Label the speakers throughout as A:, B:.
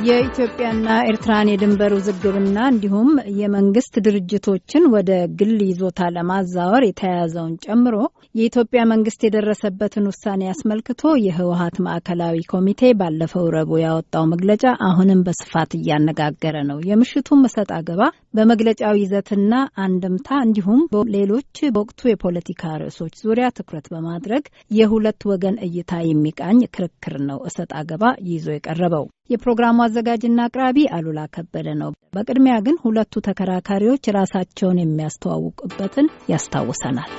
A: የኢትዮጵያና ኤርትራን የድንበር ውዝግብና እንዲሁም የመንግስት ድርጅቶችን ወደ ግል ይዞታ ለማዛወር የተያያዘውን ጨምሮ የኢትዮጵያ መንግስት የደረሰበትን ውሳኔ አስመልክቶ የህወሀት ማዕከላዊ ኮሚቴ ባለፈው ረቡዕ ያወጣው መግለጫ አሁንም በስፋት እያነጋገረ ነው። የምሽቱም እሰጥ አገባ በመግለጫው ይዘትና አንድምታ እንዲሁም ሌሎች በወቅቱ የፖለቲካ ርዕሶች ዙሪያ ትኩረት በማድረግ የሁለት ወገን እይታ የሚቃኝ ክርክር ነው እሰጥ አገባ ይዞ የቀረበው። የፕሮግራሙ አዘጋጅና አቅራቢ አሉላ ከበደ ነው። በቅድሚያ ግን ሁለቱ ተከራካሪዎች ራሳቸውን የሚያስተዋውቁበትን ያስታውሰናል።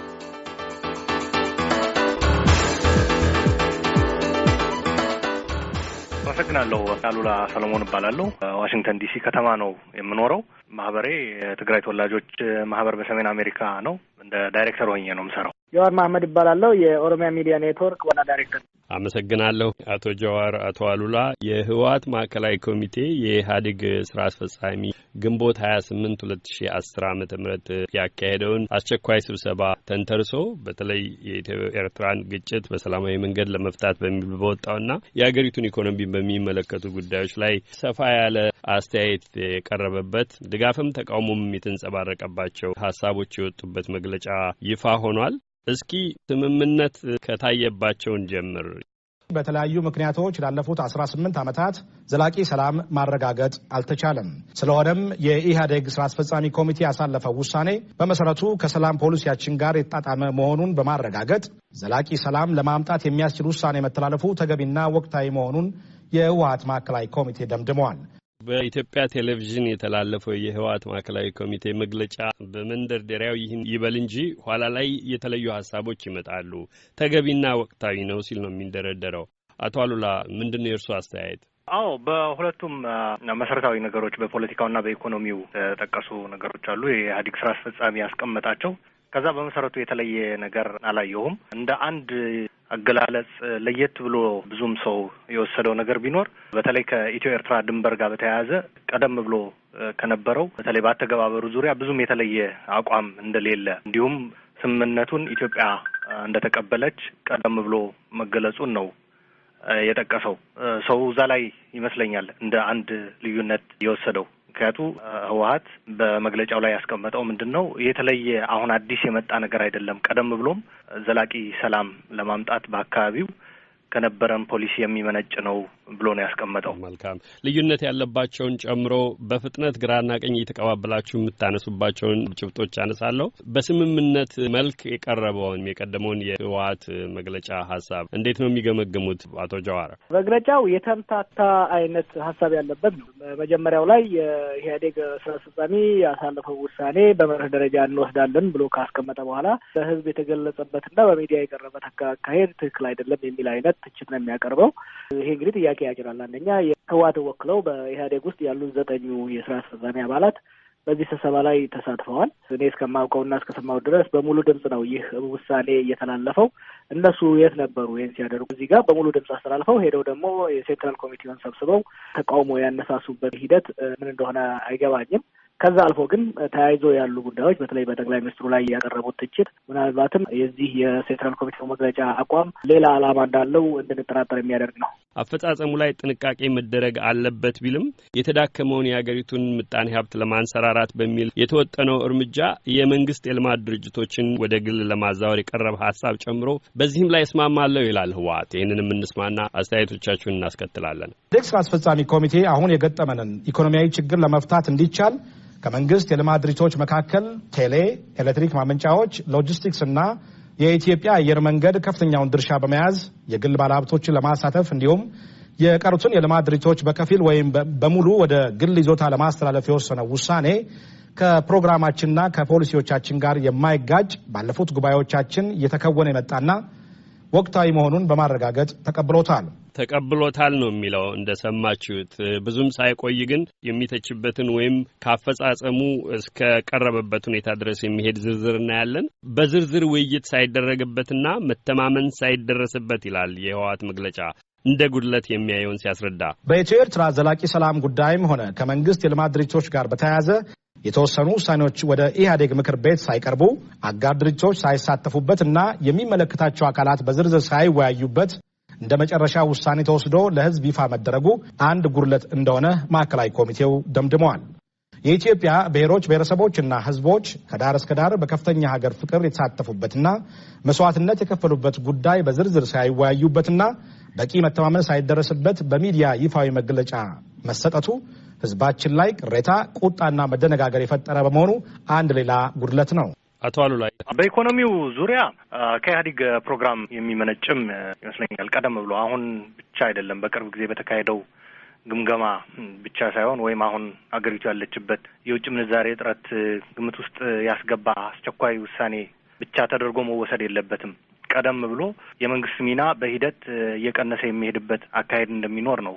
B: አመሰግናለሁ። አሉላ ሰለሞን እባላለሁ። ዋሽንግተን ዲሲ ከተማ ነው የምኖረው። ማህበሬ የትግራይ ተወላጆች ማህበር በሰሜን አሜሪካ ነው። እንደ ዳይሬክተር ሆኜ ነው የምሰራው።
C: ጀዋር መሀመድ እባላለሁ። የኦሮሚያ ሚዲያ ኔትወርክ ዋና ዳይሬክተር።
D: አመሰግናለሁ አቶ ጀዋር። አቶ አሉላ፣ የህወሀት ማዕከላዊ ኮሚቴ የኢህአዴግ ስራ አስፈጻሚ ግንቦት 28 2010 ዓ.ም ያካሄደውን አስቸኳይ ስብሰባ ተንተርሶ በተለይ የኢትዮ ኤርትራን ግጭት በሰላማዊ መንገድ ለመፍታት በሚል በወጣውና የሀገሪቱን ኢኮኖሚ በሚመለከቱ ጉዳዮች ላይ ሰፋ ያለ አስተያየት የቀረበበት ድጋፍም ተቃውሞም የተንጸባረቀባቸው ሀሳቦች የወጡበት መግለጫ ይፋ ሆኗል። እስኪ ስምምነት ከታየባቸውን ጀምር።
E: በተለያዩ ምክንያቶች ላለፉት 18 ዓመታት ዘላቂ ሰላም ማረጋገጥ አልተቻለም። ስለሆነም የኢህአዴግ ስራ አስፈጻሚ ኮሚቴ ያሳለፈው ውሳኔ በመሰረቱ ከሰላም ፖሊሲያችን ጋር የተጣጣመ መሆኑን በማረጋገጥ ዘላቂ ሰላም ለማምጣት የሚያስችል ውሳኔ መተላለፉ ተገቢና ወቅታዊ መሆኑን የህወሀት ማዕከላዊ ኮሚቴ ደምድመዋል።
D: በኢትዮጵያ ቴሌቪዥን የተላለፈው የህወሀት ማዕከላዊ ኮሚቴ መግለጫ በመንደርደሪያው ይህን ይበል እንጂ ኋላ ላይ የተለዩ ሀሳቦች ይመጣሉ፣ ተገቢና ወቅታዊ ነው ሲል ነው የሚንደረደረው። አቶ አሉላ፣ ምንድን ነው የእርሱ አስተያየት?
B: አዎ፣ በሁለቱም መሰረታዊ ነገሮች በፖለቲካውና በኢኮኖሚው የተጠቀሱ ነገሮች አሉ። የኢህአዴግ ስራ አስፈጻሚ ያስቀመጣቸው ከዛ በመሰረቱ የተለየ ነገር አላየሁም። እንደ አንድ አገላለጽ ለየት ብሎ ብዙም ሰው የወሰደው ነገር ቢኖር በተለይ ከኢትዮ ኤርትራ ድንበር ጋር በተያያዘ ቀደም ብሎ ከነበረው በተለይ በአተገባበሩ ዙሪያ ብዙም የተለየ አቋም እንደሌለ እንዲሁም ስምምነቱን ኢትዮጵያ እንደተቀበለች ቀደም ብሎ መገለጹን ነው የጠቀሰው። ሰው እዛ ላይ ይመስለኛል እንደ አንድ ልዩነት የወሰደው። ምክንያቱ ህወሀት በመግለጫው ላይ ያስቀመጠው ምንድን ነው፣ የተለየ አሁን አዲስ የመጣ ነገር አይደለም። ቀደም ብሎም ዘላቂ ሰላም ለማምጣት በአካባቢው ከነበረን ፖሊሲ የሚመነጭ ነው ብሎ ነው ያስቀመጠው።
D: መልካም። ልዩነት ያለባቸውን ጨምሮ በፍጥነት ግራና ቀኝ እየተቀባበላችሁ የምታነሱባቸውን ጭብጦች አነሳለሁ። በስምምነት መልክ የቀረበውን የቀደመውን የህወሀት መግለጫ ሀሳብ እንዴት ነው የሚገመግሙት አቶ ጀዋር?
C: መግለጫው የተምታታ አይነት ሀሳብ ያለበት ነው። መጀመሪያው ላይ የኢህአዴግ ስራ አስፈጻሚ ያሳለፈው ውሳኔ በመርህ ደረጃ እንወስዳለን ብሎ ካስቀመጠ በኋላ ለህዝብ የተገለጸበትና በሚዲያ የቀረበት አካሄድ ትክክል አይደለም የሚል አይነት ትችት ነው የሚያቀርበው። ይሄ እንግዲህ ጥያቄ ያጭራል። አንደኛ የህወሓትን ወክለው በኢህአዴግ ውስጥ ያሉት 9 የስራ አስፈጻሚ አባላት በዚህ ስብሰባ ላይ ተሳትፈዋል። እኔ እስከማውቀውና እስከሰማው ድረስ በሙሉ ድምጽ ነው ይህ ውሳኔ እየተላለፈው። እነሱ የት ነበሩ ይህን ሲያደርጉ? እዚህ ጋር በሙሉ ድምጽ አስተላልፈው ሄደው ደግሞ የሴንትራል ኮሚቴውን ሰብስበው ተቃውሞ ያነሳሱበት ሂደት ምን እንደሆነ አይገባኝም። ከዛ አልፎ ግን ተያይዞ ያሉ ጉዳዮች በተለይ በጠቅላይ ሚኒስትሩ ላይ ያቀረቡት ትችት ምናልባትም የዚህ የሴንትራል ኮሚቴው መግለጫ አቋም ሌላ ዓላማ እንዳለው እንድንጠራጠር የሚያደርግ ነው።
D: አፈጻጸሙ ላይ ጥንቃቄ መደረግ አለበት ቢልም የተዳከመውን የሀገሪቱን ምጣኔ ሀብት ለማንሰራራት በሚል የተወጠነው እርምጃ የመንግስት የልማት ድርጅቶችን ወደ ግል ለማዛወር የቀረበ ሀሳብ ጨምሮ በዚህም ላይ እስማማለሁ ይላል ህወሀት። ይህንንም እንስማና አስተያየቶቻችሁን እናስከትላለን።
E: ኢህአዴግ ስራ አስፈጻሚ ኮሚቴ አሁን የገጠመንን ኢኮኖሚያዊ ችግር ለመፍታት እንዲቻል ከመንግስት የልማት ድርጅቶች መካከል ቴሌ፣ ኤሌክትሪክ ማመንጫዎች፣ ሎጂስቲክስ እና የኢትዮጵያ አየር መንገድ ከፍተኛውን ድርሻ በመያዝ የግል ባለሀብቶችን ለማሳተፍ እንዲሁም የቀሩትን የልማት ድርጅቶች በከፊል ወይም በሙሉ ወደ ግል ይዞታ ለማስተላለፍ የወሰነው ውሳኔ ከፕሮግራማችንና ከፖሊሲዎቻችን ጋር የማይጋጭ ባለፉት ጉባኤዎቻችን እየተከወነ የመጣና ወቅታዊ መሆኑን በማረጋገጥ ተቀብሎታል።
D: ተቀብሎታል ነው የሚለው እንደሰማችሁት። ብዙም ሳይቆይ ግን የሚተችበትን ወይም ካፈጻጸሙ እስከ ቀረበበት ሁኔታ ድረስ የሚሄድ ዝርዝር እናያለን። በዝርዝር ውይይት ሳይደረግበትና መተማመን ሳይደረስበት ይላል የህወሓት መግለጫ እንደ ጉድለት የሚያየውን ሲያስረዳ።
E: በኢትዮ ኤርትራ ዘላቂ ሰላም ጉዳይም ሆነ ከመንግስት የልማት ድርጅቶች ጋር በተያያዘ የተወሰኑ ውሳኔዎች ወደ ኢህአዴግ ምክር ቤት ሳይቀርቡ አጋር ድርጅቶች ሳይሳተፉበት እና የሚመለከታቸው አካላት በዝርዝር ሳይወያዩበት እንደ መጨረሻ ውሳኔ ተወስዶ ለህዝብ ይፋ መደረጉ አንድ ጉድለት እንደሆነ ማዕከላዊ ኮሚቴው ደምድመዋል። የኢትዮጵያ ብሔሮች፣ ብሔረሰቦችና ህዝቦች ከዳር እስከ ዳር በከፍተኛ ሀገር ፍቅር የተሳተፉበትና መስዋዕትነት የከፈሉበት ጉዳይ በዝርዝር ሳይወያዩበትና በቂ መተማመን ሳይደረስበት በሚዲያ ይፋዊ መግለጫ መሰጠቱ ህዝባችን ላይ ቅሬታ፣ ቁጣና መደነጋገር የፈጠረ በመሆኑ አንድ ሌላ ጉድለት ነው።
D: አቶ አሉላ፣
B: በኢኮኖሚው ዙሪያ ከኢህአዴግ ፕሮግራም የሚመነጭም ይመስለኛል። ቀደም ብሎ አሁን ብቻ አይደለም፣ በቅርብ ጊዜ በተካሄደው ግምገማ ብቻ ሳይሆን ወይም አሁን አገሪቱ ያለችበት የውጭ ምንዛሬ እጥረት ግምት ውስጥ ያስገባ አስቸኳይ ውሳኔ ብቻ ተደርጎ መወሰድ የለበትም። ቀደም ብሎ የመንግስት ሚና በሂደት እየቀነሰ የሚሄድበት አካሄድ እንደሚኖር ነው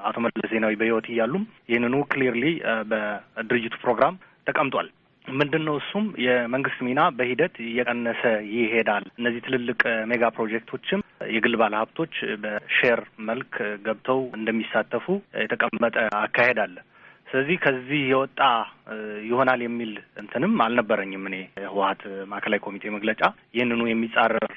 B: አቶ መለስ ዜናዊ በህይወት እያሉም ይህንኑ clearly በድርጅቱ ፕሮግራም ተቀምጧል። ምንድነው እሱም የመንግስት ሚና በሂደት እየቀነሰ ይሄዳል። እነዚህ ትልልቅ mega ፕሮጀክቶችም የግል ባለሀብቶች በ share መልክ ገብተው እንደሚሳተፉ የተቀመጠ አካሄድ አለ። ስለዚህ ከዚህ የወጣ ይሆናል የሚል እንትንም አልነበረኝም። እኔ የህወሓት ማዕከላዊ ኮሚቴ መግለጫ ይህንኑ የሚጻረር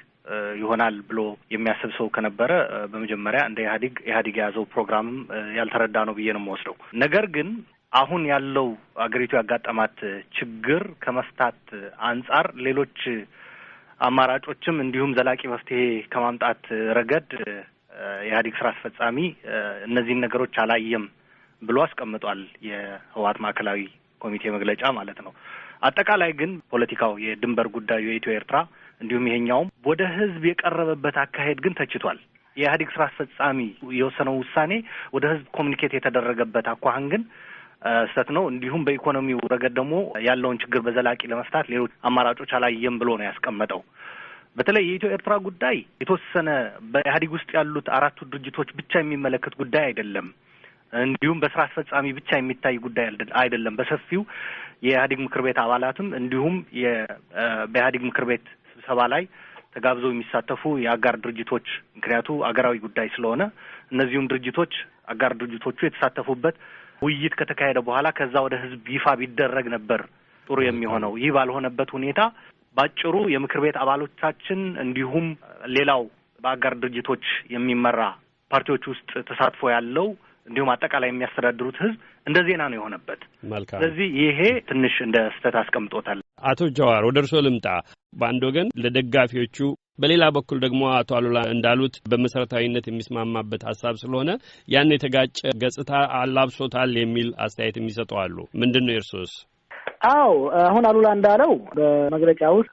B: ይሆናል ብሎ የሚያስብ ሰው ከነበረ በመጀመሪያ እንደ ኢህአዴግ የያዘው ፕሮግራምም ያልተረዳ ነው ብዬ ነው የምወስደው። ነገር ግን አሁን ያለው አገሪቱ ያጋጠማት ችግር ከመፍታት አንጻር ሌሎች አማራጮችም እንዲሁም ዘላቂ መፍትሄ ከማምጣት ረገድ የኢህአዴግ ስራ አስፈጻሚ እነዚህን ነገሮች አላየም ብሎ አስቀምጧል። የህወሓት ማዕከላዊ ኮሚቴ መግለጫ ማለት ነው። አጠቃላይ ግን ፖለቲካው የድንበር ጉዳዩ የኢትዮ ኤርትራ እንዲሁም ይሄኛውም ወደ ህዝብ የቀረበበት አካሄድ ግን ተችቷል። የኢህአዴግ ስራ አስፈጻሚ የወሰነው ውሳኔ ወደ ህዝብ communicate የተደረገበት አኳኋን ግን ስህተት ነው። እንዲሁም በኢኮኖሚው ረገድ ደግሞ ያለውን ችግር በዘላቂ ለመፍታት ሌሎች አማራጮች አላየም ብሎ ነው ያስቀመጠው። በተለይ የኢትዮ ኤርትራ ጉዳይ የተወሰነ በኢህአዴግ ውስጥ ያሉት አራቱ ድርጅቶች ብቻ የሚመለከት ጉዳይ አይደለም። እንዲሁም በስራ አስፈጻሚ ብቻ የሚታይ ጉዳይ አይደለም። በሰፊው የኢህአዴግ ምክር ቤት አባላትም እንዲሁም በኢህአዴግ ምክር ቤት ስብሰባ ላይ ተጋብዘው የሚሳተፉ የአጋር ድርጅቶች፣ ምክንያቱ አገራዊ ጉዳይ ስለሆነ እነዚሁም ድርጅቶች አጋር ድርጅቶቹ የተሳተፉበት ውይይት ከተካሄደ በኋላ ከዛ ወደ ህዝብ ይፋ ቢደረግ ነበር ጥሩ የሚሆነው። ይህ ባልሆነበት ሁኔታ ባጭሩ የምክር ቤት አባሎቻችን እንዲሁም ሌላው በአጋር ድርጅቶች የሚመራ ፓርቲዎች ውስጥ ተሳትፎ ያለው እንዲሁም አጠቃላይ የሚያስተዳድሩት ህዝብ እንደ ዜና ነው የሆነበት። ስለዚህ ይሄ ትንሽ እንደ ስህተት አስቀምጦታል።
D: አቶ ጀዋር፣ ወደ እርስዎ ልምጣ። በአንድ ወገን ለደጋፊዎቹ፣ በሌላ በኩል ደግሞ አቶ አሉላ እንዳሉት በመሰረታዊነት የሚስማማበት ሀሳብ ስለሆነ ያን የተጋጨ ገጽታ አላብሶታል የሚል አስተያየት የሚሰጡ አሉ። ምንድን ነው የእርስዎስ?
C: አዎ፣ አሁን አሉላ እንዳለው በመግለጫ ውስጥ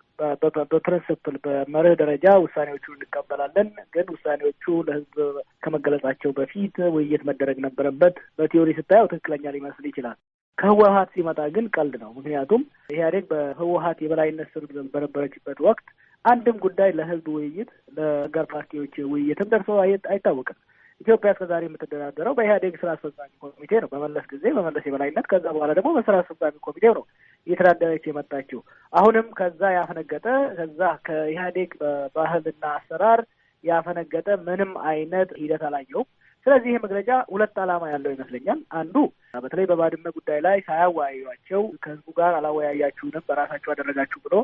C: በ principle በመርህ ደረጃ ውሳኔዎቹ እንቀበላለን፣ ግን ውሳኔዎቹ ለህዝብ ከመገለጻቸው በፊት ውይይት መደረግ ነበረበት። በ theory ስታየው ትክክለኛ ሊመስል ይችላል። ከህወሓት ሲመጣ ግን ቀልድ ነው። ምክንያቱም ኢህአዴግ በህወሓት የበላይነት ስር በነበረችበት ወቅት አንድም ጉዳይ ለህዝብ ውይይት ለአጋር ፓርቲዎች ውይይትም ደርሶ አይታወቅም። ኢትዮጵያ እስከዛሬ የምትደራደረው በኢህአዴግ ስራ አስፈጻሚ ኮሚቴ ነው። በመለስ ጊዜ በመለስ የበላይነት፣ ከዛ በኋላ ደግሞ በስራ አስፈጻሚ ኮሚቴው ነው እየተዳደረች የመጣችው። አሁንም ከዛ ያፈነገጠ ከዛ ከኢህአዴግ ባህልና አሰራር ያፈነገጠ ምንም አይነት ሂደት አላየውም። ስለዚህ ይህ መግለጫ ሁለት ዓላማ ያለው ይመስለኛል። አንዱ በተለይ በባድመ ጉዳይ ላይ ሳያወያዩአቸው ከህዝቡ ጋር አላወያያችሁንም በራሳችሁ አደረጋችሁ ብሎ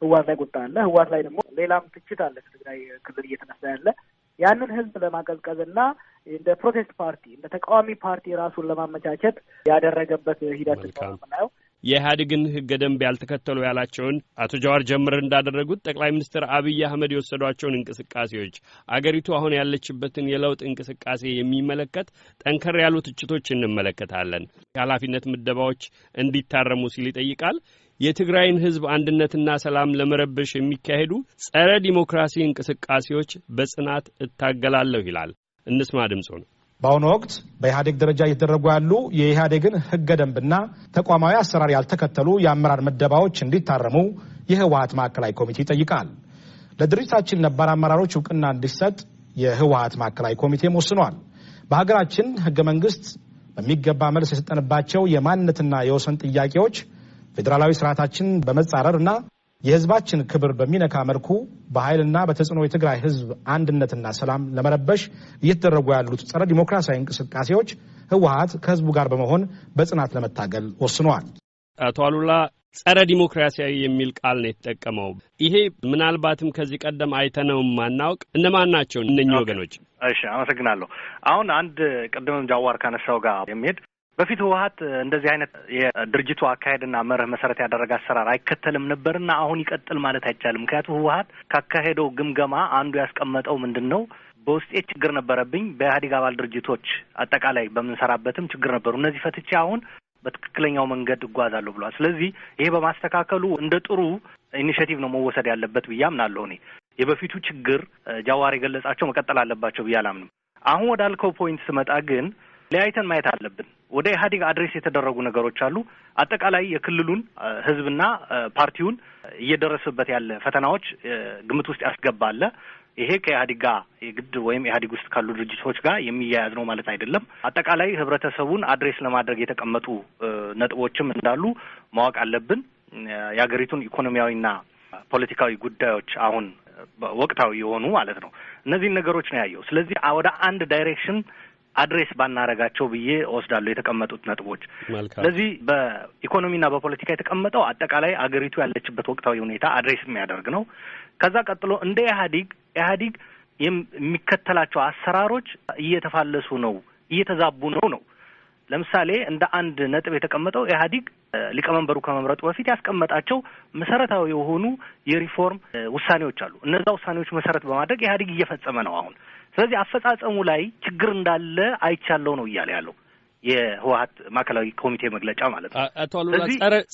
C: ህወሓት ላይ ቁጣ አለ። ህወሓት ላይ ደግሞ ሌላም ትችት አለ ከትግራይ ክልል እየተነሳ ያለ። ያንን ህዝብ ለማቀዝቀዝና እንደ protest ፓርቲ እንደ ተቃዋሚ ፓርቲ ራሱን ለማመቻቸት ያደረገበት ሂደት ነው የምናየው።
D: የኢህአዴግን ህገ ደንብ ያልተከተሉ ያላቸውን አቶ ጀዋር ጀምር እንዳደረጉት ጠቅላይ ሚኒስትር አብይ አህመድ የወሰዷቸውን እንቅስቃሴዎች አገሪቱ አሁን ያለችበትን የለውጥ እንቅስቃሴ የሚመለከት ጠንከር ያሉ ትችቶች እንመለከታለን። የኃላፊነት ምደባዎች እንዲታረሙ ሲል ይጠይቃል። የትግራይን ህዝብ አንድነትና ሰላም ለመረበሽ የሚካሄዱ ጸረ ዲሞክራሲ እንቅስቃሴዎች በጽናት እታገላለሁ ይላል። እንስማ ድምጹን።
E: በአሁኑ ወቅት በኢህአዴግ ደረጃ እየተደረጉ ያሉ የኢህአዴግን ህገ ደንብና ተቋማዊ አሰራር ያልተከተሉ የአመራር ምደባዎች እንዲታረሙ የህወሓት ማዕከላዊ ኮሚቴ ይጠይቃል። ለድርጅታችን ነባር አመራሮች እውቅና እንዲሰጥ የህወሓት ማዕከላዊ ኮሚቴም ወስኗል። በሀገራችን ህገ መንግስት በሚገባ መልስ የሰጠንባቸው የማንነትና የወሰን ጥያቄዎች ፌዴራላዊ ስርዓታችን በመጻረርና የህዝባችን ክብር በሚነካ መልኩ በኃይልና በተጽዕኖ የትግራይ ህዝብ አንድነትና ሰላም ለመረበሽ እየተደረጉ ያሉት ጸረ ዲሞክራሲያዊ እንቅስቃሴዎች ህወሓት ከህዝቡ ጋር በመሆን በጽናት ለመታገል ወስኗል።
D: አቶ አሉላ፣ ጸረ ዲሞክራሲያዊ የሚል ቃል ነው የተጠቀመው። ይሄ ምናልባትም ከዚህ ቀደም አይተነው ማናውቅ። እነማን ናቸው እነኚህ ወገኖች?
B: እሺ፣ አመሰግናለሁ። አሁን አንድ ቅድምም ጃዋር ካነሳው ጋር የሚሄድ፣ በፊት ህወሀት እንደዚህ አይነት የድርጅቱ አካሄድና መርህ መሰረት ያደረገ አሰራር አይከተልም ነበርና አሁን ይቀጥል ማለት አይቻልም። ምክንያቱም ህወሀት ካካሄደው ግምገማ አንዱ ያስቀመጠው ምንድን ነው? በውስጤ ችግር ነበረብኝ፣ በኢህአዴግ አባል ድርጅቶች አጠቃላይ በምንሰራበትም ችግር ነበሩ። እነዚህ ፈትቼ አሁን በትክክለኛው መንገድ እጓዛለሁ ብሏል። ስለዚህ ይሄ በማስተካከሉ እንደ ጥሩ initiative ነው መወሰድ ያለበት ብዬ አምናለሁ። እኔ የበፊቱ ችግር ጃዋር የገለጻቸው መቀጠል አለባቸው ብዬ አላምንም። አሁን ወዳልከው point ስመጣ ግን ለያይተን ማየት አለብን። ወደ ኢህአዴግ address የተደረጉ ነገሮች አሉ። አጠቃላይ የክልሉን ህዝብና ፓርቲውን እየደረሰበት ያለ ፈተናዎች ግምት ውስጥ ያስገባለ። ይሄ ከኢህአዴግ ጋር የግድ ወይም ኢህአዴግ ውስጥ ካሉ ድርጅቶች ጋር የሚያያዝ ነው ማለት አይደለም። አጠቃላይ ህብረተሰቡን address ለማድረግ የተቀመጡ ነጥቦችም እንዳሉ ማወቅ አለብን። የሀገሪቱን ኢኮኖሚያዊና ፖለቲካዊ ጉዳዮች አሁን ወቅታዊ የሆኑ ማለት ነው። እነዚህን ነገሮች ነው ያየው። ስለዚህ ወደ አንድ direction address ባናረጋቸው ብዬ እወስዳለሁ የተቀመጡት ነጥቦች። ስለዚህ በኢኮኖሚና በፖለቲካ የተቀመጠው አጠቃላይ አገሪቱ ያለችበት ወቅታዊ ሁኔታ address የሚያደርግ ነው። ከዛ ቀጥሎ እንደ ኢህአዴግ የሚከተላቸው አሰራሮች እየተፋለሱ ነው፣ እየተዛቡ ነው። ለምሳሌ እንደ አንድ ነጥብ የተቀመጠው ኢህአዴግ ሊቀመንበሩ ከመምረጡ በፊት ያስቀመጣቸው መሰረታዊ የሆኑ የሪፎርም ውሳኔዎች አሉ። እነዛ ውሳኔዎች መሰረት በማድረግ ኢህአዴግ እየፈጸመ ነው አሁን። ስለዚህ አፈጻጸሙ ላይ ችግር እንዳለ አይቻለው ነው እያለ ያለው የህወሀት ማዕከላዊ ኮሚቴ መግለጫ ማለት ነው።
D: አቶ አሉላ፣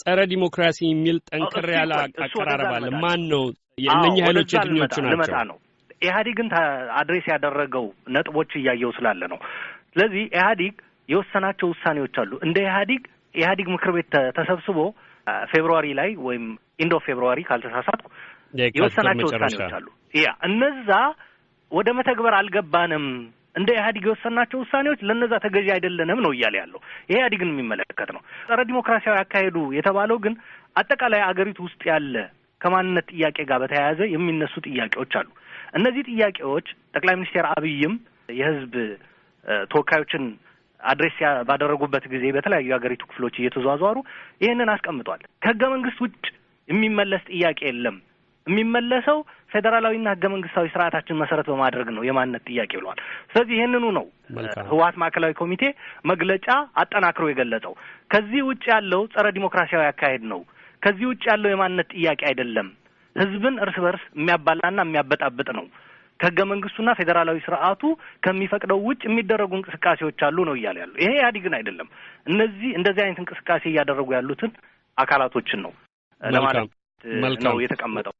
D: ጸረ ዲሞክራሲ የሚል ጠንከር ያለ አቀራረብ አለ። ማን ነው የእነኚህ ኃይሎች የትኞቹ ናቸው?
B: ልመጣ ነው። ኢህአዴግን address ያደረገው ነጥቦች እያየው ስላለ ነው። ስለዚህ ኢህአዴግ የወሰናቸው ውሳኔዎች አሉ። እንደ ኢህአዴግ ምክር ቤት ተሰብስቦ February ላይ ወይም end of February ካልተሳሳትኩ የወሰናቸው ውሳኔዎች አሉ። ያ እነዛ ወደ መተግበር አልገባንም። እንደ ኢህአዴግ የወሰናቸው ውሳኔዎች ለነዛ ተገዢ አይደለንም ነው እያለ ያለው። ይሄ ኢህአዴግን የሚመለከት ነው። ጸረ ዲሞክራሲያዊ አካሄዱ የተባለው ግን አጠቃላይ አገሪቱ ውስጥ ያለ ከማንነት ጥያቄ ጋር በተያያዘ የሚነሱ ጥያቄዎች አሉ። እነዚህ ጥያቄዎች ጠቅላይ ሚኒስትር አብይም የህዝብ ተወካዮችን address ባደረጉበት ጊዜ በተለያዩ የሀገሪቱ ክፍሎች እየተዟዟሩ ይህንን አስቀምጧል። ከህገ መንግስት ውጭ የሚመለስ ጥያቄ የለም። የሚመለሰው ፌዴራላዊና ህገ መንግስታዊ ስርዓታችን መሰረት በማድረግ ነው የማንነት ጥያቄ ብለዋል። ስለዚህ ይህንኑ ነው ህወሀት ማዕከላዊ ኮሚቴ መግለጫ አጠናክሮ የገለጸው። ከዚህ ውጭ ያለው ጸረ ዲሞክራሲያዊ አካሄድ ነው። ከዚህ ውጭ ያለው የማንነት ጥያቄ አይደለም። ህዝብን እርስ በርስ የሚያባላና የሚያበጣብጥ ነው። ከህገ መንግስቱና ፌዴራላዊ ስርዓቱ ከሚፈቅደው ውጭ የሚደረጉ እንቅስቃሴዎች አሉ ነው እያለ ያለው። ይሄ ኢህአዴግን አይደለም። እነዚህ እንደዚህ አይነት እንቅስቃሴ እያደረጉ ያሉትን አካላቶችን ነው ለማለት ነው የተቀመጠው።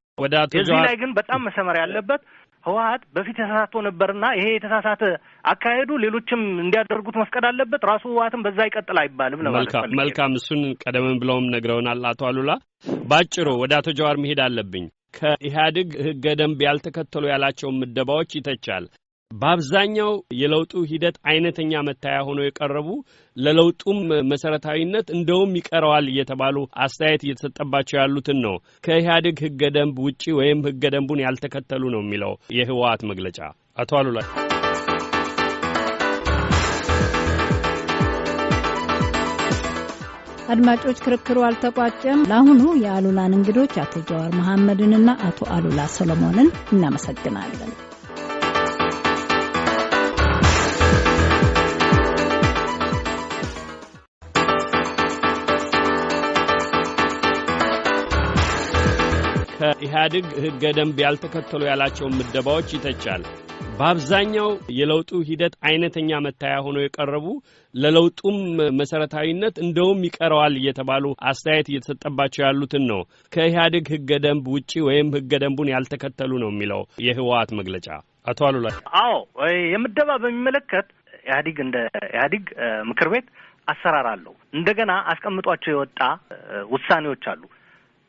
B: እዚህ ላይ ግን በጣም መሰመር ያለበት ህወሀት በፊት ተሳሳቶ ነበርና ይሄ የተሳሳተ አካሄዱ ሌሎችም እንዲያደርጉት መፍቀድ አለበት። ራሱ ህወሀትም በዛ ይቀጥል አይባልም ለማለት
D: ነው። መልካም፣ እሱን ቀደም ብለውም ነግረውናል አቶ አሉላ። ባጭሩ ወደ አቶ ጀዋር መሄድ አለብኝ። ከኢህአዴግ ህገ ደንብ ያልተከተሉ ያላቸውን ምደባዎች ይተቻል። በአብዛኛው የለውጡ ሂደት አይነተኛ መታያ ሆኖ የቀረቡ ለለውጡም መሰረታዊነት እንደውም ይቀረዋል እየተባሉ አስተያየት እየተሰጠባቸው ያሉትን ነው ከኢህአዴግ ህገ ደንብ ውጪ ወይም ህገ ደንቡን ያልተከተሉ ነው የሚለው የህወሀት መግለጫ። አቶ አሉላ፣
A: አድማጮች፣ ክርክሩ አልተቋጨም። ለአሁኑ የአሉላን እንግዶች አቶ ጀዋር መሐመድንና አቶ አሉላ ሰሎሞንን እናመሰግናለን።
D: ከኢህአዴግ ህገ ደንብ ያልተከተሉ ያላቸውን ምደባዎች ይተቻል። በአብዛኛው የለውጡ ሂደት አይነተኛ መታያ ሆኖ የቀረቡ ለለውጡም መሰረታዊነት እንደውም ይቀረዋል እየተባሉ አስተያየት እየተሰጠባቸው ያሉትን ነው ከኢህአዴግ ህገ ደንብ ውጪ ወይም ህገ ደንቡን ያልተከተሉ ነው የሚለው የህወሀት መግለጫ። አቶ አሉላ፣
B: አዎ፣ የምደባ በሚመለከት ኢህአዴግ እንደ ኢህአዴግ ምክር ቤት አሰራር አለው። እንደገና አስቀምጧቸው የወጣ ውሳኔዎች አሉ።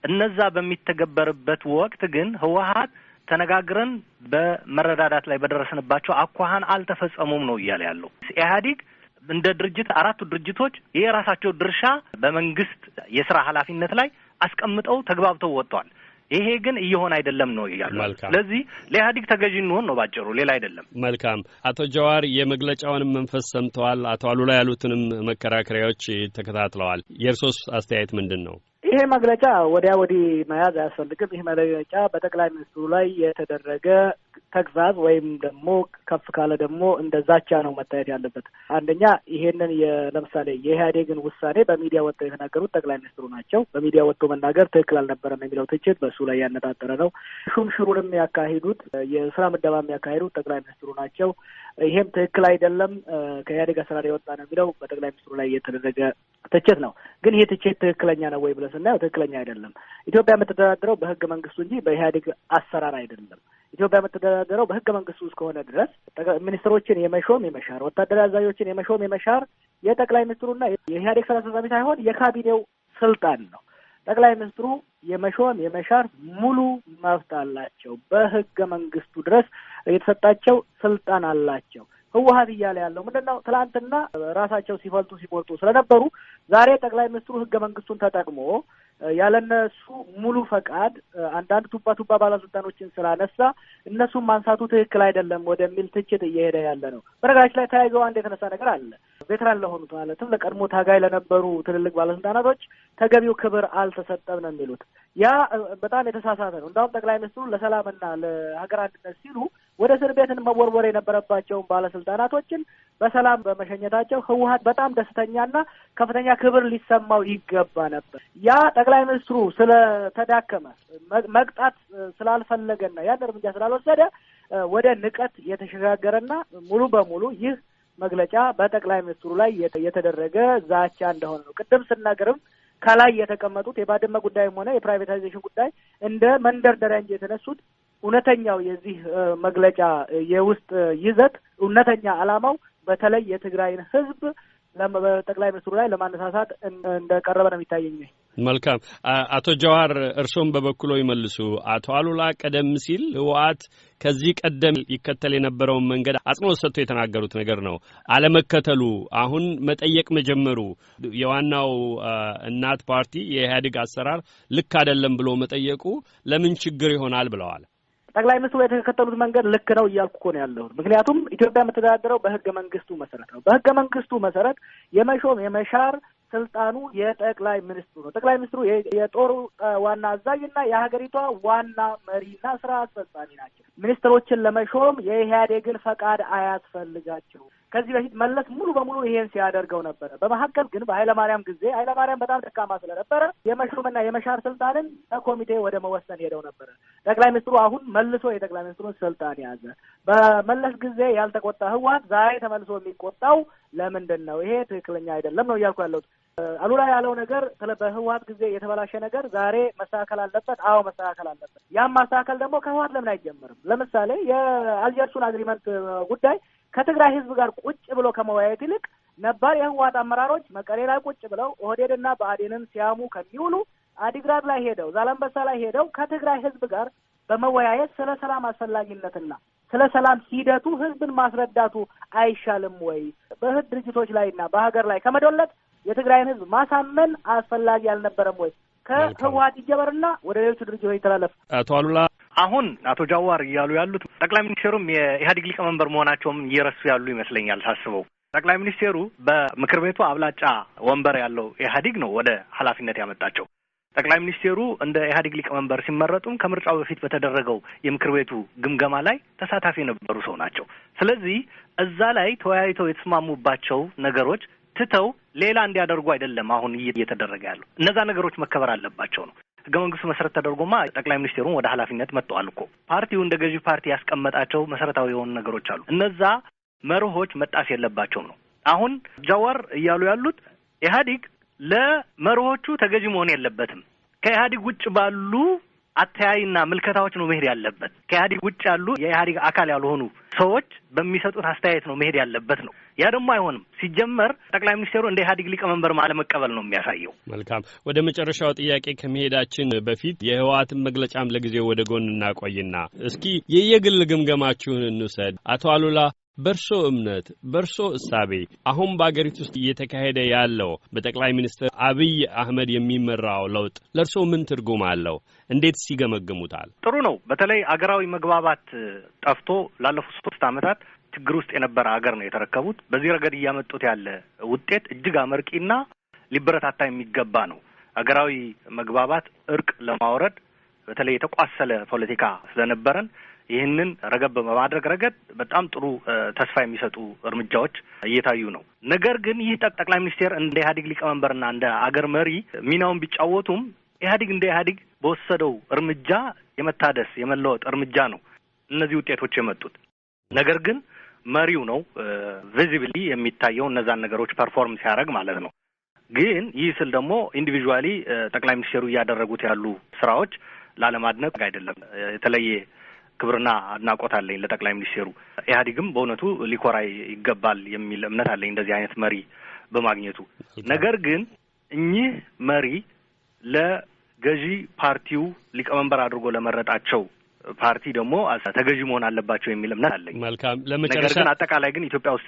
B: እነዛ በሚተገበርበት ወቅት ግን ህወሀት ተነጋግረን በመረዳዳት ላይ በደረስንባቸው አኳኋን አልተፈጸሙም ነው እያለ ያለው። ኢህአዴግ እንደ ድርጅት አራቱ ድርጅቶች የራሳቸው ድርሻ በመንግስት የስራ ኃላፊነት ላይ አስቀምጠው ተግባብተው ወጥተዋል። ይሄ ግን እየሆነ አይደለም ነው እያሉ። ስለዚህ ለኢህአዴግ ተገዢ እንሆን ነው ባጭሩ፣ ሌላ አይደለም።
D: መልካም። አቶ ጀዋር የመግለጫውንም መንፈስ ሰምተዋል። አቶ አሉላ ያሉትንም መከራከሪያዎች ተከታትለዋል። የእርሶስ አስተያየት ምንድን ነው?
C: ይሄ መግለጫ ወዲያ ወዲህ መያዝ አያስፈልግም። ይሄ መግለጫ በጠቅላይ ሚኒስትሩ ላይ የተደረገ ተግሳጽ ወይም ደግሞ ከፍ ካለ ደግሞ እንደ ዛቻ ነው መታየት ያለበት። አንደኛ ይሄንን ለምሳሌ የኢህአዴግን ውሳኔ በሚዲያ ወጥተው የተናገሩት ጠቅላይ ሚኒስትሩ ናቸው። በሚዲያ ወጥቶ መናገር ትክክል አልነበረም የሚለው ትችት በእሱ ላይ ያነጣጠረ ነው። ሹምሽሩንም ያካሂዱት የስራ ምደባ የሚያካሂዱት ጠቅላይ ሚኒስትሩ ናቸው። ይሄም ትክክል አይደለም፣ ከኢህአዴግ አሰራር የወጣ ነው የሚለው በጠቅላይ ሚኒስትሩ ላይ የተደረገ ትችት ነው። ግን ይሄ ትችት ትክክለኛ ነው ወይ ብለን ስናየው ትክክለኛ አይደለም። ኢትዮጵያ የምትተዳደረው በህገ መንግስቱ እንጂ በኢህአዴግ አሰራር አይደለም። ኢትዮጵያ የምትተዳደረው በህገ መንግስቱ እስከሆነ ድረስ ሚኒስትሮችን የመሾም የመሻር፣ ወታደራዊ አዛዦችን የመሾም የመሻር የጠቅላይ ሚኒስትሩና የኢህአዴግ ስራ አስፈጻሚ ሳይሆን የካቢኔው ስልጣን ነው። ጠቅላይ ሚኒስትሩ የመሾም የመሻር ሙሉ መብት አላቸው። በህገ መንግስቱ ድረስ የተሰጣቸው ስልጣን አላቸው። ህወሓት እያለ ያለው ምንድነው? ትላንትና ራሳቸው ሲፈልጡ ሲቆርጡ ስለነበሩ ዛሬ ጠቅላይ ሚኒስትሩ ህገ መንግስቱን ተጠቅሞ ያለነሱ ሙሉ ፈቃድ አንዳንድ ቱባ ቱባ ባለስልጣኖችን ስላነሳ እነሱን ማንሳቱ ትክክል አይደለም ወደሚል ትችት እየሄደ ያለ ነው። በነገራችን ላይ ተያይዞ አንድ የተነሳ ነገር አለ። ቬትራን ለሆኑት ማለትም ለቀድሞ ታጋይ ለነበሩ ትልልቅ ባለስልጣናቶች ተገቢው ክብር አልተሰጠም ነው የሚሉት። ያ በጣም የተሳሳተ ነው። እንዳውም ጠቅላይ ሚኒስትሩ ለሰላምና ለሀገር አንድነት ሲሉ ወደ እስር ቤት መወርወር የነበረባቸውን ባለስልጣናቶችን በሰላም በመሸኘታቸው ህወሓት በጣም ደስተኛና ከፍተኛ ክብር ሊሰማው ይገባ ነበር። ያ ጠቅላይ ሚኒስትሩ ስለተዳከመ መቅጣት ስላልፈለገና ያን እርምጃ ስላልወሰደ ወደ ንቀት የተሸጋገረና ሙሉ በሙሉ ይህ መግለጫ በጠቅላይ ሚኒስትሩ ላይ የተደረገ ዛቻ እንደሆነ ነው። ቅድም ስናገርም ከላይ የተቀመጡት የባድመ ጉዳይም ሆነ የ privatization ጉዳይ እንደ መንደርደሪያ እንጂ የተነሱት እውነተኛው የዚህ መግለጫ የውስጥ ይዘት እውነተኛ ዓላማው በተለይ የትግራይን ህዝብ በጠቅላይ ሚኒስትሩ ላይ ለማነሳሳት እንደቀረበ ነው የሚታየኝ።
D: መልካም። አቶ ጀዋር እርሶም በበኩሎ ይመልሱ። አቶ አሉላ ቀደም ሲል ህወሓት ከዚህ ቀደም ይከተል የነበረውን መንገድ አጽንኦት ሰጥቶ የተናገሩት ነገር ነው። አለመከተሉ፣ አሁን መጠየቅ መጀመሩ፣ የዋናው እናት ፓርቲ የኢህአዴግ አሰራር ልክ አይደለም ብሎ መጠየቁ ለምን ችግር ይሆናል ብለዋል።
C: ጠቅላይ ሚኒስትሩ የተከተሉት መንገድ ልክ ነው እያልኩ እኮ ነው ያለሁት። ምክንያቱም ኢትዮጵያ የምትተዳደረው በህገ መንግስቱ መሰረት ነው። በህገ መንግስቱ መሰረት የመሾም የመሻር ስልጣኑ የጠቅላይ ሚኒስትሩ ነው። ጠቅላይ ሚኒስትሩ የጦሩ ዋና አዛዥና የሀገሪቷ ዋና መሪና ስራ አስፈጻሚ ናቸው። ሚኒስትሮችን ለመሾም የኢህአዴግን ፈቃድ አያስፈልጋቸው። ከዚህ በፊት መለስ ሙሉ በሙሉ ይሄን ሲያደርገው ነበረ። በመካከል ግን በኃይለማርያም ጊዜ ኃይለማርያም በጣም ደካማ ስለነበረ የመሾምና የመሻር ስልጣንን በኮሚቴ ወደ መወሰን ሄደው ነበረ። ጠቅላይ ሚኒስትሩ አሁን መልሶ የጠቅላይ ሚኒስትሩን ስልጣን ያዘ። በመለስ ጊዜ ያልተቆጣ ህወሓት ዛሬ ተመልሶ የሚቆጣው ለምንድን ነው? ይሄ ትክክለኛ አይደለም ነው እያልኩ ያለሁት። አሉላ ያለው ነገር በህወሓት ጊዜ የተበላሸ ነገር ዛሬ መስተካከል አለበት። አዎ መስተካከል አለበት። ያም ማስተካከል ደግሞ ከህወሓት ለምን አይጀምርም? ለምሳሌ የአልጀርሱን agreement ጉዳይ ከትግራይ ህዝብ ጋር ቁጭ ብሎ ከመወያየት ይልቅ ነባር የህወሓት አመራሮች መቀሌ ላይ ቁጭ ብለው ኦህዴድና ብአዴንን ሲያሙ ከሚውሉ አዲግራት ላይ ሄደው ዛላምበሳ ላይ ሄደው ከትግራይ ህዝብ ጋር በመወያየት ስለ ሰላም አስፈላጊነትና ስለ ሰላም ሂደቱ ህዝብን ማስረዳቱ አይሻልም ወይ? በእህት ድርጅቶች ላይና በሀገር ላይ ከመዶለት የትግራይን ህዝብ ማሳመን አስፈላጊ አልነበረም ወይ? ከህወሓት ይጀመርና ወደ ሌሎቹ ድርጅቶች ይተላለፍ።
D: አቶ አሉላ፣
B: አሁን አቶ ጃዋር እያሉ ያሉት ጠቅላይ ሚኒስቴሩም የኢህአዴግ ሊቀመንበር መሆናቸውም እየረሱ ያሉ ይመስለኛል ሳስበው። ጠቅላይ ሚኒስቴሩ በምክር ቤቱ አብላጫ ወንበር ያለው ኢህአዴግ ነው ወደ ኃላፊነት ያመጣቸው። ጠቅላይ ሚኒስቴሩ እንደ ኢህአዴግ ሊቀመንበር ሲመረጡም ከምርጫው በፊት በተደረገው የምክር ቤቱ ግምገማ ላይ ተሳታፊ የነበሩ ሰው ናቸው። ስለዚህ እዛ ላይ ተወያይተው የተስማሙባቸው ነገሮች ትተው ሌላ እንዲያደርጉ አይደለም አሁን እየተደረገ ያለው። እነዛ ነገሮች መከበር አለባቸው ነው። ህገ መንግስቱ መሰረት ተደርጎማ ጠቅላይ ሚኒስቴሩን ወደ ኃላፊነት መጥተዋል እኮ። ፓርቲው እንደ ገዢ ፓርቲ ያስቀመጣቸው መሰረታዊ የሆኑ ነገሮች አሉ። እነዛ መርሆች መጣስ የለባቸውም ነው። አሁን ጃዋር እያሉ ያሉት ኢህአዴግ ለመርሆቹ ተገዢ መሆን የለበትም። ከኢህአዴግ ውጭ ባሉ አተያይና ምልከታዎች ነው መሄድ ያለበት። ከኢህአዴግ ውጭ ያሉ የኢህአዴግ አካል ያልሆኑ ሰዎች በሚሰጡት አስተያየት ነው መሄድ ያለበት ነው። ያ ደግሞ አይሆንም። ሲጀመር ጠቅላይ ሚኒስቴሩ እንደ ኢህአዴግ ሊቀመንበር አለመቀበል ነው የሚያሳየው።
D: መልካም። ወደ መጨረሻው ጥያቄ ከመሄዳችን በፊት የህወሓትን መግለጫም ለጊዜው ወደ ጎን እናቆይና እስኪ የየግል ግምገማችሁን እንውሰድ። አቶ አሉላ፣ በእርሶ እምነት፣ በእርሶ እሳቤ አሁን በአገሪቱ ውስጥ እየተካሄደ ያለው በጠቅላይ ሚኒስትር አብይ አህመድ የሚመራው ለውጥ ለእርሶ ምን ትርጉም አለው? እንዴትስ ይገመግሙታል?
B: ጥሩ ነው። በተለይ አገራዊ መግባባት ጠፍቶ ላለፉት 3 ዓመታት ችግር ውስጥ የነበረ አገር ነው የተረከቡት። በዚህ ረገድ እያመጡት ያለ ውጤት እጅግ አመርቂና ሊበረታታ የሚገባ ነው። አገራዊ መግባባት እርቅ ለማውረድ በተለይ የተቋሰለ ፖለቲካ ስለነበረን ይህንን ረገብ በማድረግ ረገድ በጣም ጥሩ ተስፋ የሚሰጡ እርምጃዎች እየታዩ ነው። ነገር ግን ይህ ጠቅላይ ሚኒስቴር እንደ ኢህአዴግ ሊቀመንበርና እንደ አገር መሪ ሚናውን ቢጫወቱም ኢህአዴግ እንደ ኢህአዴግ በወሰደው እርምጃ የመታደስ የመለወጥ እርምጃ ነው እነዚህ ውጤቶች የመጡት። ነገር ግን መሪው ነው visibly የሚታየው እነዛን ነገሮች perform ሲያደርግ ማለት ነው። ግን ይህ ስል ደግሞ individually ጠቅላይ ሚኒስቴሩ እያደረጉት ያሉ ስራዎች ላለማድነቅ አይደለም። የተለየ ክብርና አድናቆት አለኝ ለጠቅላይ ሚኒስቴሩ። ኢህአዴግም በእውነቱ ሊኮራ ይገባል የሚል እምነት አለኝ እንደዚህ አይነት መሪ በማግኘቱ። ነገር ግን እኚህ መሪ ለገዢ ፓርቲው ሊቀመንበር አድርጎ ለመረጣቸው ፓርቲ ደግሞ ተገዢ መሆን አለባቸው የሚል እምነት አለኝ።
D: መልካም። ለመጨረሻ
B: ነገር ግን አጠቃላይ ግን ኢትዮጵያ ውስጥ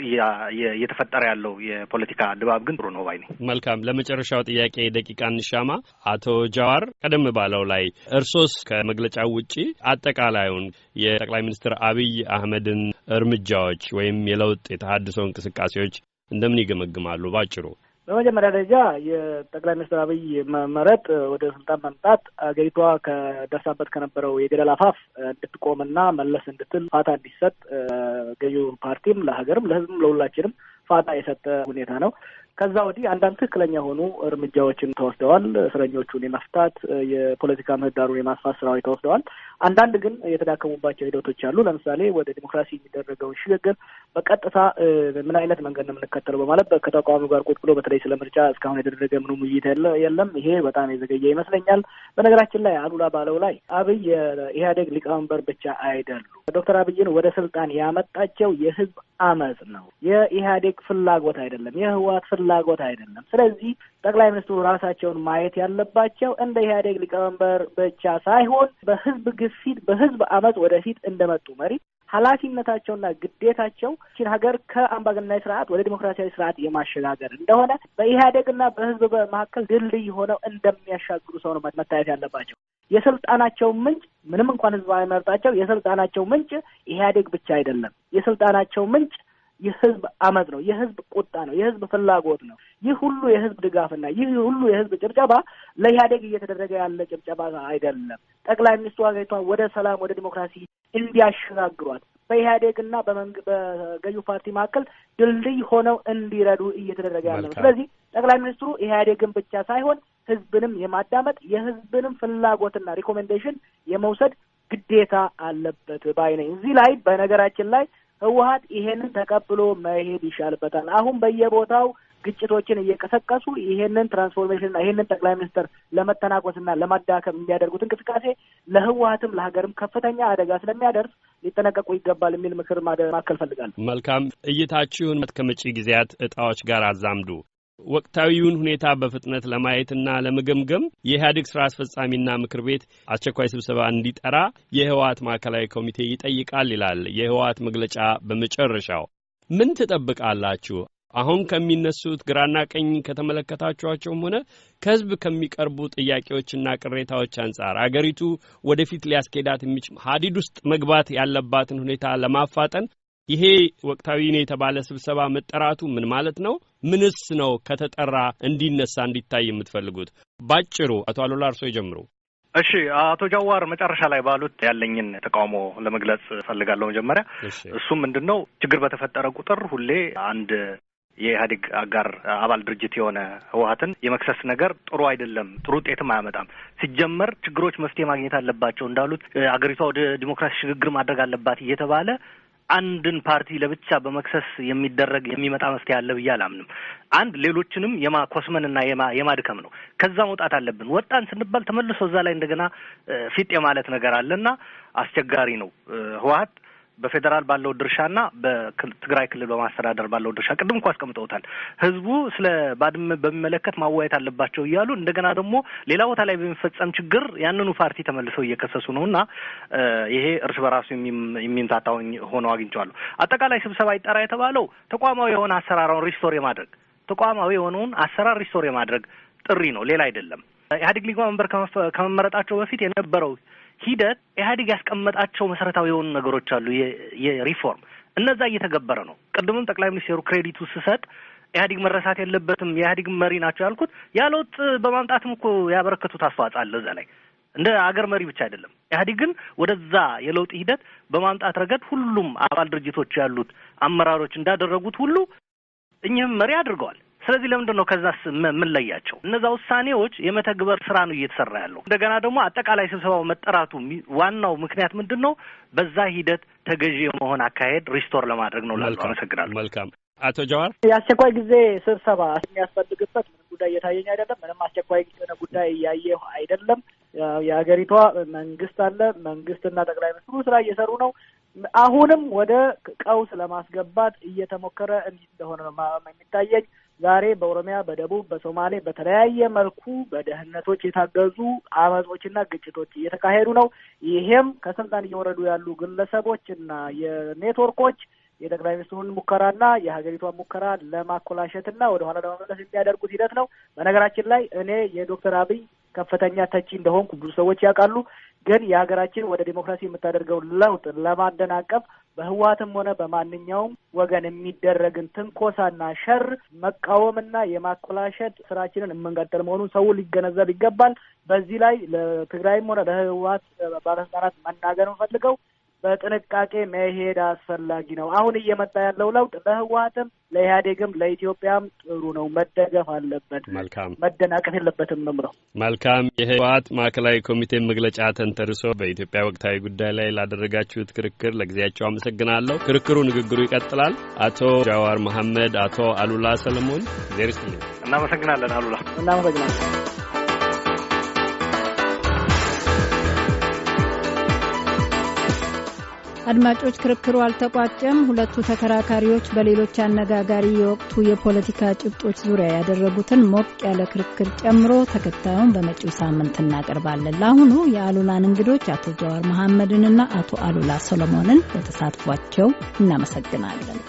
B: እየተፈጠረ ያለው የፖለቲካ ድባብ ግን ጥሩ ነው ባይ ነኝ።
D: መልካም። ለመጨረሻው ጥያቄ ደቂቃ እንሻማ። አቶ ጃዋር ቀደም ባለው ላይ እርሶስ ከመግለጫው ውጪ አጠቃላዩን የጠቅላይ ሚኒስትር አብይ አህመድን እርምጃዎች ወይም የለውጥ የተሃድሶ እንቅስቃሴዎች እንደምን ይገመግማሉ ባጭሩ?
C: በመጀመሪያ ደረጃ የጠቅላይ ሚኒስትር አብይ መመረጥ ወደ ስልጣን መምጣት አገሪቷ ከደርሳበት ከነበረው የገደል አፋፍ እንድትቆምና መለስ እንድትል ፋታ እንዲሰጥ ገዢው ፓርቲም ለሀገርም ለሕዝብም ለሁላችንም ፋታ የሰጠ ሁኔታ ነው። ከዛ ወዲህ አንዳንድ ትክክለኛ የሆኑ እርምጃዎችን ተወስደዋል። እስረኞቹን የመፍታት የፖለቲካ ምህዳሩን የማስፋት ስራዎች ተወስደዋል። አንዳንድ ግን የተዳከሙባቸው ሂደቶች አሉ። ለምሳሌ ወደ ዲሞክራሲ የሚደረገውን ሽግግር በቀጥታ ምን አይነት መንገድ ነው የምንከተለው በማለት ከተቃዋሚው ጋር ቁጭ ብሎ በተለይ ስለ ምርጫ እስካሁን የተደረገ ምንም ውይይት የለም። ይሄ በጣም የዘገየ ይመስለኛል። በነገራችን ላይ አሉላ ባለው ላይ አብይ የኢህአዴግ ሊቀመንበር ብቻ አይደሉም። ዶክተር አብይን ወደ ስልጣን ያመጣቸው የህዝብ አመጽ ነው። የኢህአዴግ ፍላጎት አይደለም። የህወሓት ፍላጎት አይደለም። ስለዚህ ጠቅላይ ሚኒስትሩ ራሳቸውን ማየት ያለባቸው እንደ ኢህአዴግ ሊቀመንበር ብቻ ሳይሆን በህዝብ ግፊት፣ በህዝብ አመጽ ወደፊት እንደመጡ መሪ ኃላፊነታቸውና ግዴታቸው ይህችን ሀገር ከአምባገነናዊ ስርዓት ወደ ዲሞክራሲያዊ ስርዓት የማሸጋገር እንደሆነ በኢህአዴግና በህዝብ መካከል ድልድይ ሆነው እንደሚያሻግሩ ሰው ነው መታየት ያለባቸው። የስልጣናቸው ምንጭ ምንም እንኳን ህዝብ አይመርጣቸው፣ የስልጣናቸው ምንጭ ኢህአዴግ ብቻ አይደለም። የስልጣናቸው ምንጭ የህዝብ አመጽ ነው። የህዝብ ቁጣ ነው። የህዝብ ፍላጎት ነው። ይህ ሁሉ የህዝብ ድጋፍና ይህ ሁሉ የህዝብ ጭብጨባ ለኢህአዴግ እየተደረገ ያለ ጭብጨባ አይደለም። ጠቅላይ ሚኒስትሩ ሀገሪቷን ወደ ሰላም፣ ወደ ዲሞክራሲ እንዲያሸጋግሯት በኢህአዴግና በገዢው ፓርቲ መካከል ድልድይ ሆነው እንዲረዱ እየተደረገ ያለ ነው። ስለዚህ ጠቅላይ ሚኒስትሩ ኢህአዴግን ብቻ ሳይሆን ህዝብንም የማዳመጥ የህዝብንም ፍላጎትና recommendation የመውሰድ ግዴታ አለበት ባይ ነኝ። እዚህ ላይ በነገራችን ላይ ህወሓት ይሄንን ተቀብሎ መሄድ ይሻልበታል። አሁን በየቦታው ግጭቶችን እየቀሰቀሱ ይሄንን transformation ና ይሄንን ጠቅላይ ሚኒስትር ለመተናኮስና ለማዳከም የሚያደርጉት እንቅስቃሴ ለህወሓትም ለሀገርም ከፍተኛ አደጋ ስለሚያደርስ ሊጠነቀቁ ይገባል የሚል ምክር ማከል ፈልጋለሁ።
D: መልካም። እይታችሁን ከመጪ ጊዜያት እጣዎች ጋር አዛምዱ። ወቅታዊውን ሁኔታ በፍጥነት ለማየትና ለመገምገም የኢህአዴግ ስራ አስፈጻሚና ምክር ቤት አስቸኳይ ስብሰባ እንዲጠራ የህወሓት ማዕከላዊ ኮሚቴ ይጠይቃል ይላል የህወሓት መግለጫ በመጨረሻው። ምን ትጠብቃላችሁ? አሁን ከሚነሱት ግራና ቀኝ ከተመለከታችኋቸውም ሆነ ከህዝብ ከሚቀርቡ ጥያቄዎችና ቅሬታዎች አንጻር አገሪቱ ወደፊት ሊያስኬዳት የሚችል ሀዲድ ውስጥ መግባት ያለባትን ሁኔታ ለማፋጠን ይሄ ወቅታዊ ነው የተባለ ስብሰባ መጠራቱ ምን ማለት ነው? ምንስ ነው ከተጠራ እንዲነሳ እንዲታይ የምትፈልጉት? ባጭሩ አቶ አሉላ እርሶ ይጀምሩ።
B: እሺ፣ አቶ ጃዋር መጨረሻ ላይ ባሉት ያለኝን ተቃውሞ ለመግለጽ እፈልጋለሁ። መጀመሪያ እሱም ምንድነው ችግር በተፈጠረ ቁጥር ሁሌ አንድ የኢህአዴግ አጋር አባል ድርጅት የሆነ ህወሓትን የመክሰስ ነገር ጥሩ አይደለም፣ ጥሩ ውጤትም አያመጣም። ሲጀመር ችግሮች መፍትሄ ማግኘት አለባቸው እንዳሉት አገሪቷ ወደ ዲሞክራሲ ሽግግር ማድረግ አለባት እየተባለ አንድን ፓርቲ ለብቻ በመክሰስ የሚደረግ የሚመጣ መፍትሄ አለ ብዬ አላምንም። አንድ ሌሎችንም የማኮስመንና የማድከም ነው። ከዛ መውጣት አለብን። ወጣን ስንባል ተመልሶ እዛ ላይ እንደገና ፊጥ የማለት ነገር አለና አስቸጋሪ ነው። ህወሓት በፌዴራል ባለው ድርሻና በትግራይ ክልል በማስተዳደር ባለው ድርሻ ቅድም እንኳን አስቀምጠውታል። ህዝቡ ስለ ባድመ በሚመለከት ማወያየት አለባቸው እያሉ እንደገና ደግሞ ሌላ ቦታ ላይ በሚፈጸም ችግር ያንኑ ፓርቲ ተመልሰው እየከሰሱ ነውና ይሄ እርስ በራሱ የሚምታታው ሆኖ አግኝቼዋለሁ። አጠቃላይ ስብሰባ ይጠራ የተባለው ተቋማዊ የሆነ አሰራሩን restore የማድረግ ተቋማዊ የሆነውን አሰራር restore የማድረግ ጥሪ ነው፣ ሌላ አይደለም። ኢህአዴግ ሊቀመንበር ከመመረጣቸው በፊት የነበረው ሂደት ኢህአዴግ ያስቀመጣቸው መሰረታዊ የሆኑ ነገሮች አሉ፣ የሪፎርም እነዛ እየተገበረ ነው። ቅድምም ጠቅላይ ሚኒስትሩ credit ኡ ስሰጥ ኢህአዴግ መረሳት የለበትም የኢህአዴግ መሪ ናቸው ያልኩት ያለውጥ በማምጣትም እኮ ያበረከቱት አስተዋጽኦ አለ እዛ ላይ። እንደ አገር መሪ ብቻ አይደለም። ኢህአዴግን ወደዛ የለውጥ ሂደት በማምጣት ረገድ ሁሉም አባል ድርጅቶች ያሉት አመራሮች እንዳደረጉት ሁሉ እኚህም መሪ አድርገዋል። ስለዚህ ለምንድን ነው ከዛስ ምን ለያቸው? እነዛ ውሳኔዎች የመተግበር ስራ ነው እየተሰራ ያለው። እንደገና ደግሞ አጠቃላይ ስብሰባው መጠራቱ ዋናው ምክንያት ምንድን ነው? በዛ ሂደት ተገዢ የመሆን አካሄድ restore ለማድረግ ነው። ላሉ አመሰግናለሁ።
D: መልካም። አቶ ጀዋር፣
C: የአስቸኳይ ጊዜ ስብሰባ የሚያስፈልግበት ምንም ጉዳይ እየታየኝ አይደለም። ምንም አስቸኳይ የሆነ ጉዳይ እያየሁ አይደለም። የሀገሪቷ መንግስት አለ። መንግስትና ጠቅላይ ሚኒስትሩ ስራ እየሰሩ ነው። አሁንም ወደ ቀውስ ለማስገባት እየተሞከረ እንደሆነ ነው የሚታየኝ። ዛሬ በኦሮሚያ፣ በደቡብ፣ በሶማሌ በተለያየ መልኩ በደህንነቶች የታገዙ አመጾችና ግጭቶች እየተካሄዱ ነው። ይሄም ከስልጣን እየወረዱ ያሉ ግለሰቦች እና የኔትወርኮች የጠቅላይ ሚኒስትሩን ሙከራና የሀገሪቷን ሙከራ ለማኮላሸትና ወደኋላ ለመመለስ የሚያደርጉት ሂደት ነው። በነገራችን ላይ እኔ የዶክተር አብይ ከፍተኛ ተቺ እንደሆንኩ ብዙ ሰዎች ያውቃሉ። ግን የሀገራችን ወደ ዲሞክራሲ የምታደርገው ለውጥ ለማደናቀፍ በህወሓትም ሆነ በማንኛውም ወገን የሚደረግን ትንኮሳና ሸር መቃወምና የማኮላሸት ስራችንን የምንቀጥል መሆኑን ሰው ሊገነዘብ ይገባል። በዚህ ላይ ለትግራይም ሆነ ለህወሓት ባለስልጣናት መናገር የምፈልገው በጥንቃቄ መሄድ አስፈላጊ ነው። አሁን እየመጣ ያለው ለውጥ ለህወሓትም ለኢህአዴግም ለኢትዮጵያም ጥሩ ነው፣ መደገፍ አለበት።
D: መልካም፣
C: መደናቀፍ የለበትም ነው የምለው።
D: መልካም። የህወሓት ማዕከላዊ ኮሚቴ መግለጫ ተንተርሶ በኢትዮጵያ ወቅታዊ ጉዳይ ላይ ላደረጋችሁት ክርክር ለጊዜያቸው አመሰግናለሁ። ክርክሩ ንግግሩ ይቀጥላል። አቶ ጃዋር መሐመድ፣ አቶ አሉላ ሰለሞን እግዜር ይስጥልኝ።
B: እናመሰግናለን አሉላ።
C: እናመሰግናለን።
A: አድማጮች፣ ክርክሩ አልተቋጨም። ሁለቱ ተከራካሪዎች በሌሎች አነጋጋሪ የወቅቱ የፖለቲካ ጭብጦች ዙሪያ ያደረጉትን ሞቅ ያለ ክርክር ጨምሮ ተከታዩን በመጪው ሳምንት እናቀርባለን። ለአሁኑ የአሉላን እንግዶች አቶ ጀዋር መሐመድንና አቶ አሉላ ሰሎሞንን ለተሳትፏቸው እናመሰግናለን።